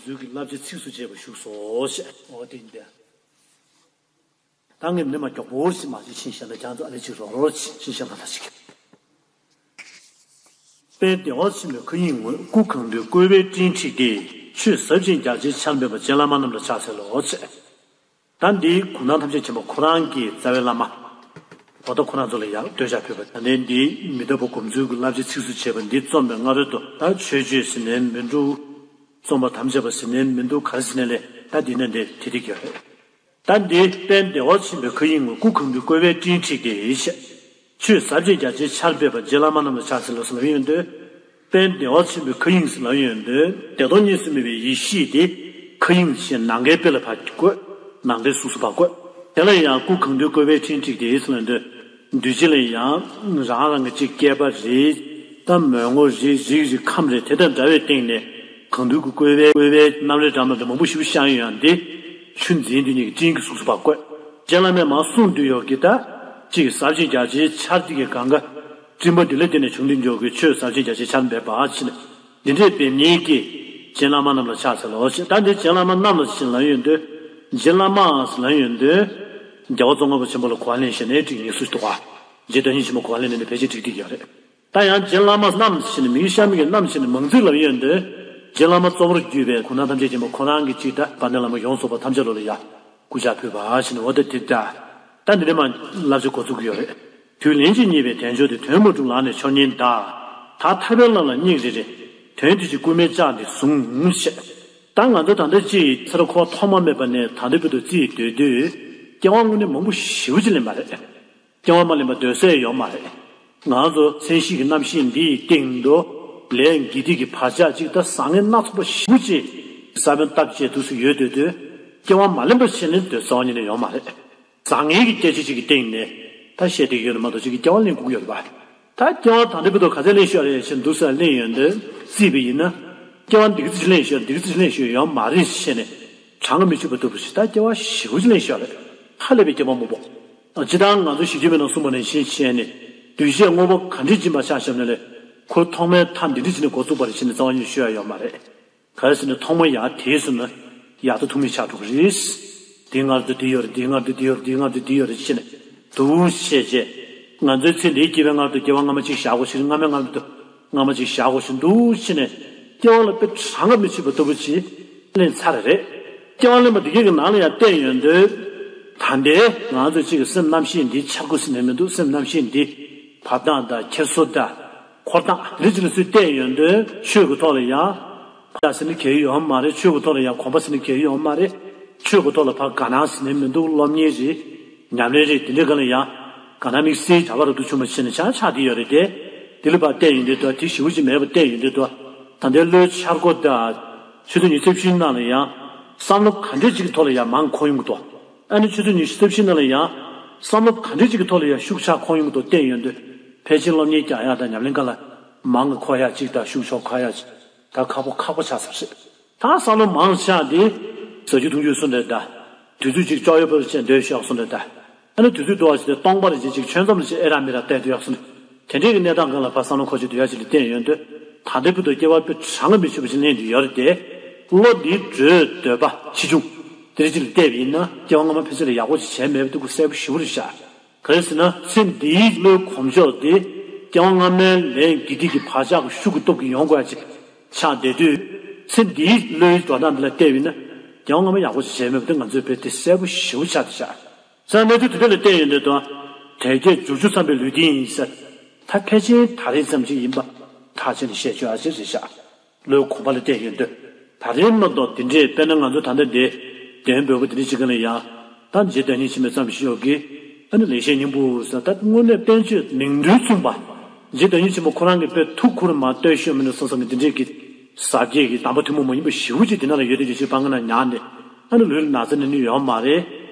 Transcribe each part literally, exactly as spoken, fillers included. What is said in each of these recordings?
ལུས་ཀྱི་བསླབ་བྱ་ཚིགས་སུ་བཅད་པ་བཞུགས་སོ་ཞེས། འོ་དེ་ཡིན་ཏེ། ད་ངས་མི་མ་མགྱོགས་པོར་ཞིག་མ་ཞིག་ཕྱིན་བཤད་ན་ཀྱང་ཚོ་ཨ་ལེ་ཅིག་རོ་རོ་ཕྱིན་བཤད་པ་ལ་ཞིག་དཔལ་བདེ་བ་ཆེན་པོའི་མཁའ་དབྱིངས་ངོས། སྐུ་གང་འདུལ་བཀོད་པའི་སྤྲིན་འཁྲིགས་ཏེ། ཆོས་ཟབ་ཅིང་རྒྱ་ཆེའི་ཆར་འབེབས་པ། རྗེ་བླ་མ་རྣམས་ལ་ཕྱག་འཚལ་ལོ་ཞེས། ད་འདི་གུང་ཐང་ཐམས་ཅད་མཁྱེན་པ་ཁོ་རང་གི་རྩ་བའི་བླ་མ། འོ་ད་ཁོ་རང་ཚོ་ལ་ཡང་བསྟོད་ཕྱག་ཕུལ་བ། ད་ལྟའི་འདི་མི་རྟག་པ་སྒོམ་ཚུལ་གྱི་བསླབ་བྱ་ཚིགས་སུ་བཅད་པ་འདི་རྩོམ་པའི་སྔ་རོལ་དུ། ད་མཆོད་བརྗོད་ཟེར་ནའི་མི་འགྲོ། རྩོམ་པར་དམ་བཅའ་བ་ཟེར་ནའི་མི་འདུག་ག་རེ་ཟེར་ནའི་ལས་ད་འདི་ནས་འདི་དེ་དེ་གྱུར་རེད། ད་འདི་དཔལ་བདེ་བ་ཆེན་པོའི་མཁའ་དབྱིངས་ངོས། སྐུ་གང་འདུལ་བཀོད་པའི་སྤྲིན་འཁྲིགས་ཏེ་ཞེས། ཆོས་ཟབ་ཅིང་རྒྱ་ཆེའི་ཆར་འབེབས་པ། རྗེ་བླ་མ་རྣམས་ལ་ཕྱག་འཚལ་ལོ་ཟེར་ལབ་ཡོང་དུས། དཔལ་བདེ་བ་ཆེན་པོའི་མཁའ་དབྱིངས་ཟེར་ལབ་ཡོང་དུས། བདེ་སྟོང་གཉིས་སུ་མེད་པའི་ཡེ་ཤེས་དེ་མཁའ་དབྱིངས་ཞེས་ནམ་མཁའི་དཔེ་ལ་ཕར་བཀོད། ནམ་མཁའི་གཟུགས་སུ་ཕར་བཀོད། དེ་ལ་ཡང་སྐུ་གང་འདུལ་བཀོད་པའི་སྤྲིན་འཁྲིགས་ཏེ་ཟེར་ལབ་ཡོང་དུས། འདུས་བྱས་ལ་ཡང་རང་རང་གི་ཅིག་སྐྱེས་པ་རེད། ད་མོས་ངོ་རེད། རིགས་རེད། ཁམས་རེད། དེ་དང་འདྲ་བའི་སྟེང་ནས་གང་འདུལ་གྱི་བཀོད་པའི་བཀོད་པའི་རྣམ་རོལ་འདྲ་མི་འདྲ་མང་པོ་ཞིག་བཤད་ཡོང་ཡང་། འདི་ཆུ་འཛིན་དུས་ཉིད་ཀྱི་སྤྲིན་གྱི་གཟུགས་སུ་ཕར་བཀོད། རྗེ་བླ་མས་མར་གསུངས་དུས་ཡོད་ཀྱི། ད་ཅིག་ཟབ་ཅིང་རྒྱ་ཆེའི་ཆར་འདི་གི་གང་ག་སྤྲིན་པ་འདི་ལ་བརྟེན་ནས་བྱུང་སྟེ་འཇོག་གི། ཆོས་ཟབ་ཅིང་རྒྱ་ཆེའི་ཆར་འབེབས་པ་ཕྱིན། འདི་འདྲས་འབེབས་མཁན་གྱི་རྗེ་བླ་མ་རྣམས་ལ་ཕྱག་འཚལ་ལོ་ཞེས། ད་འདི་རྗེ་བླ་མ་རྣམས་ལ་ཞེས་ལབ་ཡོང་དུས། རྗེ་བླ་མ་ཟེར་ལབ་ཡོང་དུས། རྒྱལ་བ་ཙོང་ཁ་པ་ཆེན་པོ་ལ་གོ་བ་ལེན་ཞེས་ནས་བྲིས་ངེས་སུ་འདུག་ག་རྗེ་བདག་ཉིད་ཆེན་པོ་གོ་བ་ལེན་ནས་ནི་ཕལ་ཆེར་བྲིས་བསྡད་ཀྱི་ཡོད་རེད། ད་ཡང་རྗེ་བླ་མ་རྣམས་ཞེས་ནས་མིང་གཤམ་གྱི་རྣམས་ཞེས་ནས་མང་ཚིག་ལབ་ཡོང་དུས། རྗེ་བླ་མ་གཙོ་བོར་གྱུར་པའི་གུང་ཐང་ཐམས་ཅད་མཁྱེན་པ་ཁོ་རང་གིས་གཅིག། ད་དཔལ་ལྡན་བླ་མ་ཡོངས་རྫོགས་པ་ཐམས་ཅད་ལོ་ལ་ཡ་སྐུ་ཕྱག་ཕུལ་བ་ཞེས་ནས། འོ་ད་དེ་ད། ད་འདི་ནས་མར་བསླབ་བྱ་འགོ་ཚུགས་ཀྱི་ཡོད་རེད། དུས་ལན་གཅིག་རྙེད་པའི་དལ་འབྱོར་དེ། དོན་མ་གྲུབ་ལག་ནས་འཆོར་ཉེན་གདའ། ད་ཐར་པའི་ལམ་ལ་སྙེག་རེ་རེ། དོན་དེ་ཕྱིར་སྐུལ་མའི་ལྕག་འདི་བཟུང་ཞེས། ད་ང་ཚོ་ད་ལྟ་ཅིག་ཚེ་རབས་འཁོར་བ་ཐོག་མ་མེད་པ་ནས་ད་ལྟའི་བར་དུ་རྩིས་སྡོད་དུས། སྐྱེ་བ་དངོས་གནས་མང་པོ་ཞེ་པོ་ཅིག་ལེན་པ་རེད། སྐྱེ་བ་མ་ལེན་པ་སྡོད་ས་ཡོད་མ་རེད། ང་ཚོ་མཚན་གཞི་གི་རྣམ་ཤེས་འདིའི་སྟེང་དུ་ལས་དགེ་སྡིག་གི་བག་ཆགས་ཅིག་ད་བཟང་ངན་སྣ་ཚོགས་པ་ཞེ་པོ་ཅིག་ས་བོན་བཏབ་བྱས་དུས་སུ་ཡོད་སྡོད་དུས། སྐྱེ་བ་མ་ལེན་པ་བྱས་ནས་སྡོད་ས་ཉིད་ནས་ཡོད་མ་རེད། བཟང་ངན་གྱི་སྐད་ཆ་ཅིག་གི་སྟེང་ནས་ད་བཤད་བསྡད་ཡོད་ན་མ་གཏོགས་ཅིག་གི་སྐྱེ་བ་ལེན་དགོས་ཀྱི་ཡོད་རེད་པ། ད་སྐྱེ་བ་ད་ལྟའི་བར་དུ་ག་ཚད་ལེན་ཤོག་རེད་ཞེས་འདུག་ས་ལེན་ཡོང་དུས་རྩིས་པ་ཡིན་ན། སྐྱེ་བ་འདི་ག་ཚོད་ཅིག་ལེན་ཤོག་འདི་ག་ཚོད་ཅིག་ལེན་ཤོག་ཡོད་མ་རེད་ཞེས་ནས་གྲངས་ཀ་མི་ཆོད་པ་ལྟ་བུ་ཞིག་ད་སྐྱེ་བ་ཞེ་པོ་ཅིག་ལེན་ཤོག་རེད། ཧ་ལས་པའི་སྐྱེ་བ་མང་པོ། སྤྱིར་བཏང་ང་ཚོ་ཞི་རྒྱས་མའི་ནང་གསུངས་པ་ནང་བཞིན་བྱས་ནས་འདུས་བྱས་དངོས་པོ་ག་འདྲས་སྦྱིན་པ་ཆ་བཞག་ན་ལས། ཁོ་ཐོག་མའི་མཐའ་འདི་འདྲས་བྱས་ནས་འགོ་བཙུགས་པ་རེད་ཞེས་ནས་རྩ་བ་ཉིད་ཤོད་ཡ་ཡོད་མ་རེད། ག་རེ་ཟེར་ན་ཐོག་མ་ཡར་དེ་སོང་ན་ཡག་ཏུ་ཐུག་མི་ཆགས་འགྲོ་གི་རེད། དེའི་སྔར་དུ་དེ་ཡོད་རེད། དེའི་སྔར་དུ་དེ་ཡོད་རེད། དེའི་སྔར་དུ་དེ་ཡོད་རེད་ཅེས་ནས་འདུག་བྱས་རྗེས། ང་ཚོའི་ཚེ་འདིའི་སྐྱེ་བའི་སྔར་དུ་སྐྱེ་བ་སྔ་མ་གཅིག་བཞག་དགོས་ཤིང་། སྔ་མའི་སྔར་དུ་སྔ་མ་གཅིག་བཞག་དགོས་ཤིང་འདུག་བྱས་ནས་སྐྱེ་བ་ལ་དཔེ་གྲངས་ཀ་མི་ཆོད་པ་ལྟ་བུ་ཅིག་ལེན་ཚར་རེད། སྐྱེ་བ་ལེན་པ་འདི་གའི་ནང་ལ་ཡང་བལྟས་ཡོང་དུས། ད་ལྟའི་ང་ཚོ་གཅིག་གི་སེམས་རྣམ་ཤེས་འདི་འཆར་སྒོ་ཟེར་ནས་མི་འདུག་སེམས་རྣམ་ཤེས་འདི་བབ་སྟངས་དང་འཁྱེར་སོ་དང་། འཁོར་སྟངས་འདི་ཅི་ལ་སུས་བལྟས་ཡོང་དུས་ཆོས་ཀྱི་ཐོག་ལ་ཡང་། ཡག་ཟེར་ནི་གལ་ཡོད་མ་རེད། ཆོས་ཀྱི་ཐོག་ལ་ཡང་གོམས་པ་ཟེར་ནི་གལ་ཡོད་མ་རེད། ཆོས་ཀྱི་ཐོག་ལ་ཕར་དགའ་སྣང་ཟེར་ནི་མི་འདུག་སློབ་གཉེར་རེད། ཉམས་ལེན་རེད། དེ་འདྲའི་སྒང་ལ་ཡང་། དགའ་སྣང་དམིགས་བསལ་བྱ་བ་རབ་ཏུ་བྱུང་བ་བྱས་ནས་ཆ་ཆགས་བསྡད་ཡོད་རེད་དེ། དེ་ལ་ཕར་བལྟས་ཡོང་དུས་དོ། དེ་ཞེ་པོ་ཅིག་མེད་པ་བལྟས་ཡོང་དུས་དོ། ད་ལྟའི་བློའི་འཆར་སྒོ་དང་། ཆུ་ཚོད་ཉི་ཤུ་རྩ་བཞིའི་ནང་ལ་ཡང་། བསམ་བློ་ག་འདྲས་ཅིག་གི་ཐོག་ལ་ཡང་མང་འཁོར་ཡོང་གི་འདུག་ཨ་ནི་ཆུ་ཚོད་ཉི་ཤུ་རྩ་བཞིའི་ནང་ལ་ཡང་། བསམ་བློ་ག་འདྲས་ཅིག་གི་ཐོག་ལ་ཡང་ཤུགས་ཆག་འཁོར་ཡོང་གི་འདུག་བལྟས་ཡོང་དུས། ཕལ་ཆེར་སློབ་གཉེར་རྒྱག་ཡག་དང་ཉམས་ལེན་སྒང་ལ། མང་གི་འཁོར་ཡག་ཅིག་དང་ཤུགས་ཆོག་འཁོར་ཡག་ཅིག་ད་ཁག་པོ་ཁག་པོ་ཆགས་ཚར་རེད། ད་བསམ་བློ་མང་ཆགས་དེ། ཟ་རྒྱུ་འཐུང་རྒྱུ་སུ་འདྲ་ད། དུས་ཚོད་ཅིག་ལྕོགས་ཡོད་པ་ཅིག་འདོད་ཤོག་སུ་འདྲ་ད། ཨ་ནི་དུས་ཚོད་འདུ་བ་ཞིག་དེ་སྟོང་པར་བྱེད་ཅིག་ཆོད་མཚམས་ལ་ཅིག་ཨེ་རག་མི་རག་བལྟས་འདུག་ཡག་སུ་འདྲ། དེ་འདྲའི་གི་གནས་སྟངས་སྒང་ལ་ཕར་བསམ་བློ་འཁོར་ཅིག་འདུག་ཡག་ཅིག་ལ་བལྟས་ཡོང་དུས། ད་ལྟའི་བར་དུ་སྐྱེ་བ་དཔེ་གྲངས་ཀ་མི་ཆོད་པ་ཅིག་ལེན་དུ་ཡོད་རེད་དེ། བློ་འདིའི་འགྲོས་འདོད་པ་ཆེ་ཆུང་། དེ་རིགས་ཅིག་ལ་བལྟས་པ་ཡིན་ན་སྐྱེ་བ་སྔ་མ་ཕལ་ཆེར་ལ་ཡག་པོ་ཅིག་བྱས་མེད་པ་འདུག་གསལ་པོ་ཞེ་པོ་རེད་ཤག་ག་རེ་ཟེར་ན་ཚེ་འདིའི་བློའི་གོམས་ཕྱོགས་དེ་སྐྱེ་བ་སྔ་མའི་ལས་དགེ་སྡིག་གི་བག་ཆགས་ཀྱི་ཤུགས་ཀྱི་སྟོབས་ཀྱིས་ཡོང་དགོས་ཡ་ཅིག་ཆགས་བསྡད་དུས། ཚེ་འདིའི་བློའི་འགྲོ་སྟངས་འདི་ལ་བལྟས་པ་ཡིན་ན་སྐྱེ་བ་སྔ་མ་ཡག་པོ་ཞིག་བྱས་མེད་པ་དེ་ང་ཚོས་དཔེ་དེ་གསལ་པོ་ཞེ་པོ་ཆགས་བསྡད་ཤག་ས་གནས་ཚུལ་དེ་འདྲ་ལ་བལྟས་ཡོང་དུས་དང་། དལ་བརྒྱད་འབྱོར་བཅུ་འཚམས་པའི་ལུས་རྟེན་ཡིན་ཟེར། ད་ཕལ་ཆེར་ད་རེས་ཙམ་ཅིག་ཡིན་པ་ཐག་བཅད་ནས་བཤད་ཆོག་ཡ་ཅིག་རེད་ཤག་བློའི་གོམས་པ་ལ་བལྟས་ཡོང་དུས། ད་རེས་མ་གཏོགས་དེ་འདྲས་དཔེར་ན་ང་ཚོ་ད་ལྟ་འདི་འདོན་འབོད་པ་དེ་འདྲས་བྱེད་མཁན་ལ་ཡང་། ད་རྗེ་བདག་ཉིད་ཆེན་པོས་བརྩམས་ཤིག་ཡོད་ཀི། ཨ་ནི་ལེགས་བཤད་སྙིང་པོ་ཟེར། ད་དངོས་གནས་བསྟན་བཅོས་ནང་དོན་མཚུངས་པ། རྗེ་བདག་ཉིད་ཆེན་པོ་ཁོ་རང་གིས་དཔེ་ཐུགས་ཁུར་མ་གཏོད་ཤོད་མི་འདུག་བསམ་བསམ་གི་དེ་འདྲས་ཀྱི་ཟབ་རྒྱས་ཀྱི་དམ་པ་ཐུན་མོང་མ་ཡིན་པ་ཞེ་པོ་ཅིག་དེ་ན་ལ་ཡོད་དེ་ཡོད་ཅིག་སྤང་གི་ན་ཉར་ནས། ཨ་ནི་ལུས་ལ་ན་ཚ་ནི་ནི་ཡོད་མ་རེད།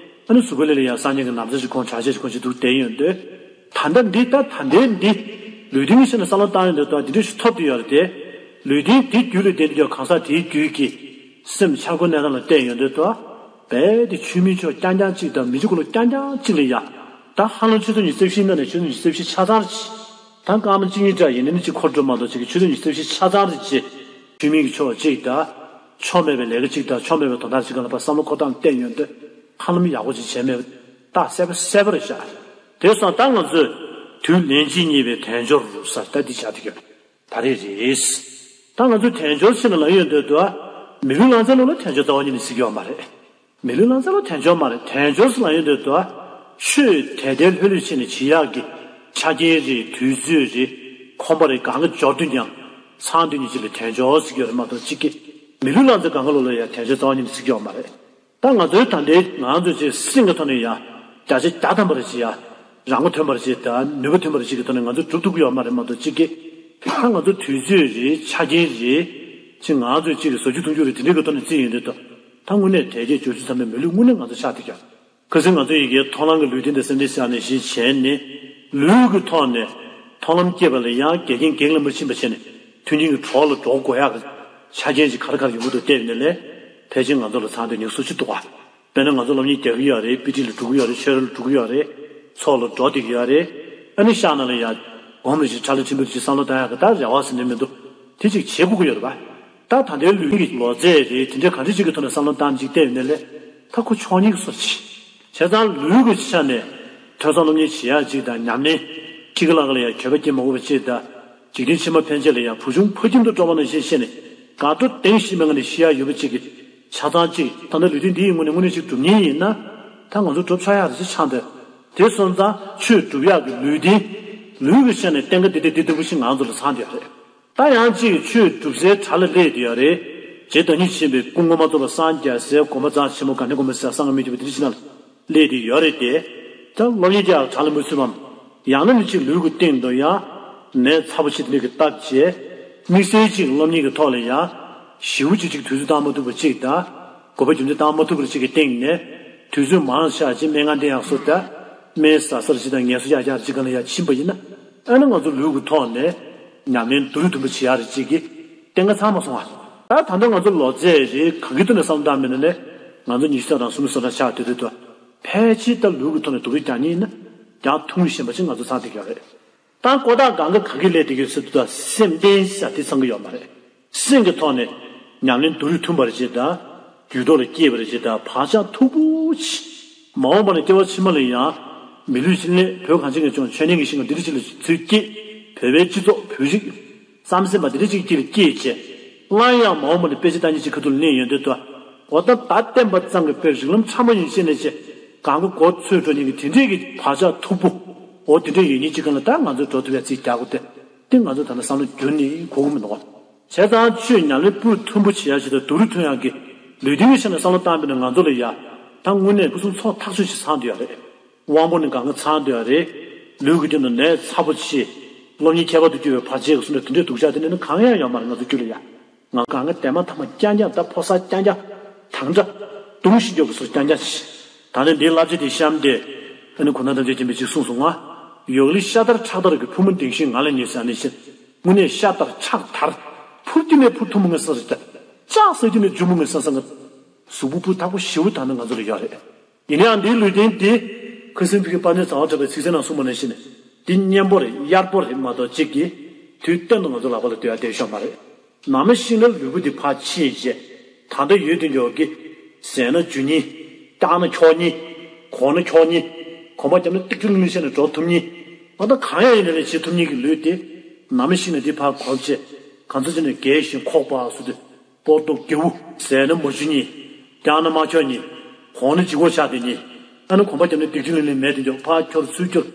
ཨ་ནི་གཟུགས་པོ་ལ་ལ་ཡང་སང་ཉིན་གྱི་ན་ཚ་ཞིག་ཁོང་དྲག་ཆས་ཞིག་ཁོང་ཞིག་འདུག་བསྡད་ཡོང་དུས། ད་ལྟ་འདི་ད་ད་ལྟའི་འདི་ལུས་རྟེན་གྱི་ཆ་ནས་བསམ་བློ་བཏང་ཡོང་དུས་ད་འདི་འདྲ་ཞིག་ཐོབ་བསྡད་ཡོད་རེད་དེ། ལུས་རྟེན་དེ་རྒྱུད་ལ་ལྡན་དུས་ཀྱང་གང་ཟག་དེའི་རྒྱུད་ཀྱི་སེམས་འཆར་སྒོ་གནས་སྟངས་ལ་བལྟས་ཡོང་དུས་ད། རྦད་དེ་ཆོས་མིན་ཕྱོགས་རྐྱང་རྐྱང་གཅིག་དང་མི་ཆོས་ཀུན་སློང་རྐྱང་རྐྱང་གཅིག་ལ་ཡ། ད་ཧ་ལམ་ཆུ་ཚོད་ཉི་ཤུ་རྩ་བཞིའི་ནང་ནས་ཆུ་ཚོད་ཉི་ཤུ་རྩ་བཞི་ཆ་ཚང་རེད། ད་སྐར་མ་གཅིག་གཉིས་འདྲ་ཡིན་ནའི་གཅིག་འཁོར་འགྲོ་མ་གཏོགས་གཅིག་གི་ཆུ་ཚོད་ཉི་ཤུ་རྩ་བཞི་ཆ་ཚང་རེད་ཅེས་ཆོས་མིན་གྱི་ཕྱོགས་གཅིག་དང་། ཆོ་མེད་པའི་ལས་ཀ་གཅིག་དང་ཆོ་མེད་པའི་དོན་དག་གཅིག་སྒང་ལ་ཕར་བསམ་བློ་འཁོར་སྟངས་བལྟས་ཡོང་དུས་ཁ་ལམ་ཡག་པོ་ཅིག་བྱས་མེད་པ་རྟགས་གསལ་པོ་གསལ་པོ་རེད་ཤག་དེ་སོང་ད་ང་ཚོས་དུས་ལན་གཅིག་གཉིས་པའི་དལ་འབྱོར་ཟེར་ད་འདི་ཆགས་བསྡད་ཡོད། ད་རེས་རེད། ད་ང་ཚོས་དལ་འབྱོར་ཕྱིན་ལ་ལབ་ཡོང་དུས་དུ་མི་ལུས་ལང་ཚན་ལོ་ལ་དལ་འབྱོར་རྩ་བ་ཉིད་ནས་སྲིད་ཀྱི་ཡོད་མ་རེད། མི་ལུས་ལང་ཚན་ལ་དལ་འབྱོར་མ་རེད། དལ་འབྱོར་ཟེར་ལབ་ཡོང་དུས་དུ་ཆོས་དལ་དལ་ལྷོད་ལྷོད་ཕྱིན་ནས་བྱེད་ཡག་གི་ཆ་རྐྱེན་རེད། དུས་ཚོད་རེད། ཁོམ་པ་རེད། གང་ག་འབྱོར་དུས་ཀྱང་ཚང་དུས་ཉིད་ཅིག་ལ་དལ་འབྱོར་ཟེར་གྱི་ཡོད་རེད་མ་གཏོགས་གཅིག་གི་མི་ལུས་ལང་ཚན་གང་ག་ལོ་ལ་ཡང་དལ་འབྱོར་རྩ་བ་ཉིད་ནས་སྲིད་ཀྱི་ཡོད་མ་རེད། ད་ང་ཚོའི་ད་ལྟའི་ང་ཚོ་ཅིག་སེམས་ཀྱི་ཐོག་ནས་ཡ་བརྒྱ་ཆ་བརྒྱ་ཐམ་པ་རེ་ཅིག་ཡ་རང་མགོ་ཐོན་པ་རེ་ཅིག་དང་ནུས་པ་ཐོན་པ་རེ་ཅིག་གི་ཐོག་ནས་ང་ཚོ་སྒྲུབ་ཐུབ་ཀྱི་ཡོད་མ་རེད་མ་གཏོགས་གཅིག་གི་ད་ང་ཚོ་དུས་ཚོད་རེད། ཆ་རྐྱེན་རེད། ཅིག་ང་ཚོས་གཅིག་གི་བཟོ་རྒྱུ་འཐུང་རྒྱུ་རེད། དེ་འདྲའི་གི་ཐོག་ནས་བརྩིས་ཡོང་དུས་ད་ད་དངོས་གནས་དལ་བརྒྱད་འབྱོར་བཅུ་ཚང་མའི་མི་ལུས་དངོས་གནས་ང་ཚོ་ཆགས་བསྡད་ཀྱང་། ཁ་སང་ང་ཚོ་ཡི་གེའི་མཐོང་ལམ་གྱི་ལུས་རྟེན་དང་སེམས་རྟེན་ཟེར་ནས་གཞི་བྱས་ནས་ལུས་ཀྱི་ཐོག་ནས་མཐོང་ལམ་སྐྱེས་པ་ལ་ཡང་འགལ་རྐྱེན་གེགས་ལ་མ་ཕྱིན་པ་བྱས་ནས་མཐུན་རྐྱེན་གྱི་གྲོགས་ལ་འགྲོ་དགོས་ཡག་གི་ཆ་རྐྱེན་ཅིག་ག་རེ་ག་རེ་ཡོང་གི་འདུག་བལྟས་ཡོང་ན་ལས་ཕལ་ཆེར་ང་ཚོ་ལ་ཚང་དུས་ཉེན་ཁ་སུ་ཅིག་འདུག་ག་དཔེར་ན་ང་ཚོ་སློབ་གཉེར་རྒྱག་གི་ཡོད་རེད། དཔེ་ཁྲིད་ལ་འགྲོ་གི་ཡོད་རེད། ཆོས་ར་ལ་འགྲོ་གི་ཡོད་རེད། ཚོགས་ལ་འགྲོ་བསྡད་ཀྱི་ཡོད་རེད། ཨ་ནི་ཤག་ནང་ལ་ཡང་སྒོམ་རེ་ཞིག་ཁྲ་ལ་ཁྲིམས་པ་རེ་ཞིག་བསམ་བློ་བཏང་ཡག་གི་ད་རེ་བ་ཟེར་ནས་མི་འདུག་དེ་ཅིག་བྱེད་དགོས་ཀྱི་ཡོད་རེད་པ། ད་ད་ལྟའི་ལུས་ཀྱི་ལོ་ཚད་རེད། དེ་འདྲའི་གང་འདྲ་ཅིག་གི་ཐོག་ནས་བསམ་བློ་བཏང་ཅིག་བལྟས་ཡོང་ན་ལས་ད་ཁོ་ཆོག་ཉིད་ཀྱི་སོ་ཅིག་བྱས་ཙང་ལུས་ཀྱི་ཆ་ནས་ཐོས་བསམ་སློབ་གཉེར་བྱེད་ཡག་ཅིག་དང་ཉམས་ལེན་ཁྱི་ག་ལ་ག་ལ་ཡང་གྱོད་པ་སྐྱེ་མ་དགོས་པ་ཅིག་དང་འཇིག་རྟེན་ཕྱི་མ་ཕན་ཆད་ལ་ཡང་བུ་ཆུང་ཕ་ཁྱིམ་དུ་སྤྲོ་བ་ནང་བཞིན་བཤད་ནས་དགའ་སྤྲོ་གདེང་ཞིག་མེད་ངང་ནས་ཤི་ཡག་ཡོད་པ་ཅིག་གི་ཆ་ཚང་ཅིག་ད་ལྟ་ལུས་རྟེན་འདི་ཡི་ངོས་ནས་དངོས་གནས་ཅིག་སྒྲུབ་མཁན་ཡིན་ན་ད་ང་ཚོ་སྒྲུབ་ཆོག་ཡག་རེད་ཅེས་ཆགས་འདོད། དེ་སོང་ཙང་ཆོས་སྒྲུབ་ཡག་གི་ལུས་རྟེན་ལུས་ཀྱི་ཆ་ནས་བསྟན་ཀ་འདི་དེ་འདི་ལྟ་བུ་ཞིག་ང་ཚོ་ལ་ཚང་བསྡད་ཡོད་རེད། ད་ཡང་གཅིག་ཆོས་སྒྲུབ་སའི་གྲྭ་ལ་སླེབས་བསྡད་ཡོད་རེད། རྗེ་བདག་ཉིད་ཆེན་པོའི་སྐུ་ངོ་མ་ཚོ་ལ་སངས་རྒྱས་སའི་དགོན་པ་རྩ་ཆེན་མོ་ག་ནི་དགོན་པ་ཟེར་སངས་མི་ཐུབ་པ་དེ་འདྲ་ཞིག་ན་སླེབས་བསྡད་ཡོད་རེད་དེ། ད་སློབ་གཉེར་རྒྱག་གྲྭ་ལ་མ་ཚུད་པའམ། ཡང་ན་ནི་གཅིག་ལུས་ཀྱི་སྟེང་དུ་ཡང་ནད་ཚ་པོ་ཆེ་དེ་འདྲ་གི་སྟབས་བྱས། དམིགས་བསལ་གཅིག་སློབ་གཉེར་གྱི་ཐོག་ལ་ཡང་ཞེ་པོ་ཅིག་ཅིག་དུས་ཚོད་བཏང་མ་ཐུབ་པ་ཅིག་དང་། དགོས་པ་རྒྱུ་མཚན་བཏང་མ་ཐུབ་པ་ཅིག་གི་སྟེང་ནས་དུས་ཚོད་མང་ཆ་ཅིག་སྨན་ཁང་བསྟེན་ཡག་སོགས་དང་། སྨན་ཟ་ས་ར་ཅིག་དང་ངལ་གསོ་རྒྱག་ཡག་ཅིག་སྒང་ལ་ཡང་ཕྱིན་པ་ཡིན་ན། ཨ་ནི་ང་ཚོ་ལུས་ཀྱི་ཐོག་ནས་ཉམས་ལེན་བསྡུ་རུབ་མཐུན་པོ་བྱེད་ཡག་རེ་ཅིག་གི་གཏན་ཁ་ཚང་མ་སོང་བ། ད་ད་ལྟ་ང་ཚོ་ལོ་ཚད་རེད། གང་གི་ཐོག་ནས་བསམ་བློ་བཏང་མིན་ན་ནས་ང་ཚོ་ཉི་ཤུ་རྩ་དང་སུམ་ཅུ་སོ་ཐར་ཆགས་དུས་དུས་དུ་ཕལ་ཆེར་ད་ལུས་ཀྱི་ཐོག་ནས་སྡུག་རུས་རྒྱག་མཁན་ཡིན་ན་ཡང་ཐུང་ཞན་པ་ཅིག་ང་ཚོ་ཚང་བསྡད་ཀྱི་ཡོད་རེད། ད་ཀོ་ཐག་གང་ག་གང་གི་སླེབས་བསྡད་ཀྱི་ཟེར་དུས་ད་སེམས་རྟེན་ཟེར་དེ་ཚང་གི་ཡོད་མ་རེད། སེམས་ཀྱི་ཐོག་ནས་ཉམས་ལེན་བསྡུ་རུབ་མཐུན་པ་རེ་བྱེད་དང་། རྒྱུད་ཐོག་ལ་སྐྱེས་པ་རེ་བྱེད་དང་བག་ཆགས་མཐུག་པོ་ཆེ། མ་འོངས་པ་ནས་སྐྱེ་བ་ཕྱི་མ་ལ་ཡང་མི་ལུས་ཕྱི་ལས་བོད་གངས་ཅན་གྱི་ལྗོངས་ཆོས་ལྡན་གྱི་ཞིང་ཁམས་འདི་འདྲ་ཅིག་ལ་ཚུར་སྐྱེས། བོད་པའི་སྤྱི་ཚོགས་བོད་རིགས་བསམ་སེམས་པ་འདི་འདྲ་ཅིག་དཀྱིལ་ལ་སྐྱེས་བྱས། སླར་ཡང་མ་འོངས་པ་ནས་དཔེ་ཆ་ལྟ་ཉིན་ཅིག་ཁ་ཐུག་ལ་གླེང་ཡོང་དུས་དུ། འོ་ད་ད་བསྟན་པ་ཙམ་གྱི་དཔེ་རིགས་ལམ་ཕྲ་མོ་ཡིན་ཤེས་ནས་བྱས། གང་ག་གོ་ཚོད་འགྲོ་ཉིན་གྱི་དེ་འདྲས་ཀྱི་བག་ཆགས་མཐུག་པོ། འོ་དེ་འདྲས་ཡོད་ཉིན་ཅིག་གང་ལ་ད་ང་ཚོས་འགྲོ་ཐུབ་པའི་རྩིས་རྒྱག་དགོས་ཏེ། འདི་ང་ཚོ་ད་ལྟ་བསམ་བློ་བསྒྱུར་ནས་གོ་གི་མི་འདུག་བ། བྱས་ཙང་ཆོས་ཉམས་ལེན་སྤུས་མཐོན་པོ་བྱེད་ཡ་ཞིག་དང་སྡུག་རུས་ཐོན་ཡག་གི་ལུས་རྟེན་གྱི་ཆ་ནས་བསམ་བློ་བཏང་པས་ན་ང་ཚོ་ལ་ཡ། ད་དངོས་གནས་ཕུན་སུམ་ཚོགས་ཐག་ཆོད་ཅིག་ཚང་བསྡད་ཡོད་རེད། དབང་པོ་ནི་གང་ག་ཚང་བསྡད་ཡོད་རེད། ལུས་ཀྱི་སྟེང་དུ་ནད་ཚ་པོ་ཆེ། སློབ་གཉེར་ཁྱད་པར་དུ་གྱུར་པའི་བར་ཆད་ཀྱི་གསུང་ནས་དེ་འདྲའི་སྡུག་ཅག་དེ་འདྲ་ནི་གང་ཡང་ཡོད་མ་རེད་ང་ཚོ་རྒྱུད་ལ་ཡ། ང་གང་ག་དེ་མ་ཐ་མ་རྐྱང་རྐྱང་ད་ཕོ་གསར་རྐྱང་རྐྱང་། དང་སྒྲ་དུང་ཞིག་མགྱོགས་ཀྱི་སོ་རྐྱང་རྐྱང་ཞིག་ད་ནི་འདིའི་བསླབ་བྱ་དེ་གཤམ་དེ། ཨ་ནི་གུང་ཐང་ཐམས་ཅད་མཁྱེན་པས་གཅིག་གསུངས་སོང་ང་། ཡོག་ལི་ཤ་དར་ཁྲག་དར་གྱི་ཕུ་མོ་ལྡིང་ཞིང་ང་ལ་ཉེ་ཟེར་ནས་བཤད། དངོས་གནས་ཤ་དར་ཁྲག་དར། ཕུར་གྱི་ནས་ཕུར་ཐུང་མོ་ངན་ས་རེད་ད། ལྕགས་ཟེར་གྱི་ནས་རྒྱུ་མོ་ངན་ས་ས་ང་། གཟུགས་པོ་ཕུ་ཐག་པོ་ཞེ་པོ་དང་ནི་ང་ཚོ་ལ་ཡོད་རེད། ཡིན་ནའང་འདིའི་ལུས་རྟེན་འདི། ཁ་སང་ཕ་གི་དཔལ་ལྡན་རྩ་བ་གྲགས་པའི་ཚིག་གསལ་ནང་གསུངས་པ་ནང་བཞིན། འདི་གཉན་པོ་རེད། གཡར་པོ་རེད་མ་གཏོགས་གཅིག་གིས། དུས་གཏན་དུ་ང་ཚོ་ལག་པ་ལ་སྡོད་ཡ་བསྡད་ཤོག་མ་རེད། ནམ་ཞིག་ན་ལུས་པོ་འདི་ཕར་ཕྱིན་བྱས། ད་ལྟ་ཡོད་དུས་འགྱོག་གི། ཟས་ན་འཇུ་ཉིན། བཀྱག་ན་འཁྱོག་ཉིན། གོག་ན་འཁྱོག་ཉིན། གོམ་པ་བརྒྱབ་ན་ཏིག་ཏིག་ལིང་ལིང་བྱས་ནས་འགྲོ་ཐུབ་ཉིན། ང་ད་གང་ཡང་ཡིན་ན་ལས་བྱེད་ཐུབ་ཉིན་གྱི་ལུས་དེ། ནམ་ཞིག་ན་འདི་ཕར་གོམས་བྱས། གང་ཚོད་ཅིག་ནས་རྒས་ཤིང་ཁོག་པ་སུ་དེ། སྤོར་ཏོ་རྒྱ་བོ། ཟས་ན་མ་འཇུ་ཉིན། བཀྱག་ན་མ་འཁྱོག་ཉིན། གོག་ན་ལྗིད་ཁོག་ཆགས་དེ་ཉིན། ཨ་ནི་གོམ་པ་བརྒྱབ་ན་ཏིག་ཏིག་ལིང་ལིང་མེད་དེ་འགྱོག་ཕར་འཁྱོར་ཚུར་འཁྱོར།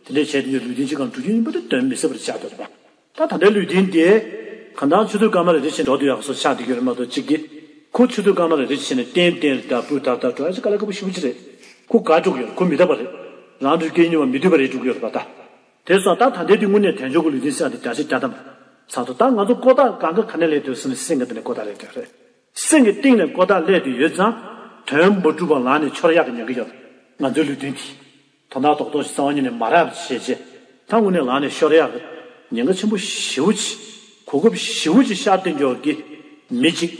དེ་འདྲས་བྱས་དེ་འགྱོག་ལུས་རྟེན་གཅིག་གང་འགྲོ་རྒྱུ་ཡིན་པ་དེ་གདོན་མི་ཟ་བར་ཆགས་འདུག་པ། ད་ད་ལྟའི་ལུས་རྟེན་དེ། གང་ལྟར་ཆུ་ཚོད་སྐར་མ་རེ་རེ་བྱས་འགྲོ་དུ་ཡག་སོ་ཆགས་དེ་ཡོད་རེད་མ་གཏོགས་གཅིག་གིས། ཁོ་ཆུ་ཚོད་སྐར་མ་རེ་རེ་བྱས་ནས་ཏན་ཏན་རེ་ད་སྤུས་དག་ད་འགྲོ་ཡ་ཅིག་དཀའ་ལས་ཁག་པོ་ཞེ་པོ་ཅིག་རེད། ཁོ་དགའ་འགྲོ་གི་ཡོད་རེད། ཁོ་མི་རྟག་པ་རེད། རང་འགྲོ་སྐད་ཉོ་བ་མི་འདུས་པ་རེད་འགྲོ་གི་ཡོད་རེད་པ་ད། དེ་སོང་ད་ད་ལྟའི་དུས་དངོས་གནས་དལ་འབྱོར་གྱི་ལུས་རྟེན་ཟེར་ཡ་དེ་བརྒྱ་ཆ་བརྒྱ་ཐམ་པ། ཚང་དུ་ད་ང་ཚོ་ཀོ་ཐག་གང་ག་ག་ནས་སླེབས་དུས་ཟེར་ན་སེམས་ཀྱི་དེ་ནས་ཀོ་ཐག་སླེབས་དུས་རེད། སེམས་ཀྱི་གཏིང་ནས་ཀོ་ཐག་སླེབས་དུས་ཡོད་ཙང་། དོན་མ་གྲུབ་པ་ལག་ནས་ཤོར་ཡག་གི་ཉེན་ཁ་ཡོད། ང་ཚོའི་ལུས་རྟེན་དེ། དོན་དག་རྡོག་རྡོག་ཞིག་རྩ་བ་ཉིད་ནས་མ་རག་པ་བྱས་རྗེས། ད་དངོས་གནས་ལག་ནས་ཤོར་ཡག་གི་ཉེན་ཁ་ཆེན་པོ་ཞེ་པོ་ཅིག་གོ་སྐབས་ཞེ་པོ་ཅིག་ཤར་བསྡད་འགྱོག་གི་མི་གཅིག་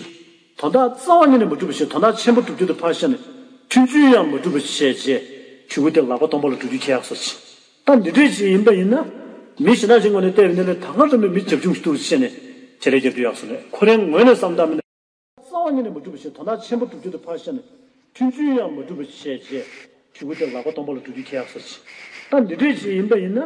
དོན་དག་རྩ་བ་ཉིད་ནས་མ་གྲུབ་པ་ཞིག་དོན་དག་ཆེན་པོ་སྒྲུབ་རྒྱུ་དེ་ཕར་བཞག་ནས་ཆུང་ཆུང་ཡང་མ་གྲུབ་པ་བྱས་རྗེས་ཆུ་བོ་དེ་ལག་པ་སྟོང་པ་ལ་འགྲོ་རྒྱུ་ཁེལ་ཡག་བཟོ་ཅིག་ད་འདི་འདྲས་ཅིག་ཡིན་པ་ཡིན་ན། མི་གཞན་དག་ཅིག་ངོས་ནས་བལྟས་པ་ཡིན་ན་ད་ག་འདྲ་མོད་མི་རྒྱབ་ཆུང་ཞིག་འདུག་བྱས་ནས་བྱེད་ལས་རྒྱབ་རྒྱུ་ཡག་བཟོ་ནས་ཁོ་རང་ངོས་ནས་བསམ་བཏང་མིན་ན། རྩ་ ཐོག་ཉིད་ནས་མ་གྲུབ་པ་བྱས། དོན་དག་ཆེན་པོ་སྒྲུབ་རྒྱུ་དེ་ཕར་བཞག་ནས། ཆུང་ཆུང་ཡང་མ་གྲུབ་པ་བྱས་རྗེས། ཕྲུ་གུ་དེ་ལག་པ་སྟོང་པ་ལ་འགྲོ་རྒྱུ་ཁྱེད་ཡག་ས་ཆེ། ད་འདི་འདྲས་ཅིག་ཡིན་པ་ཡིན་ན།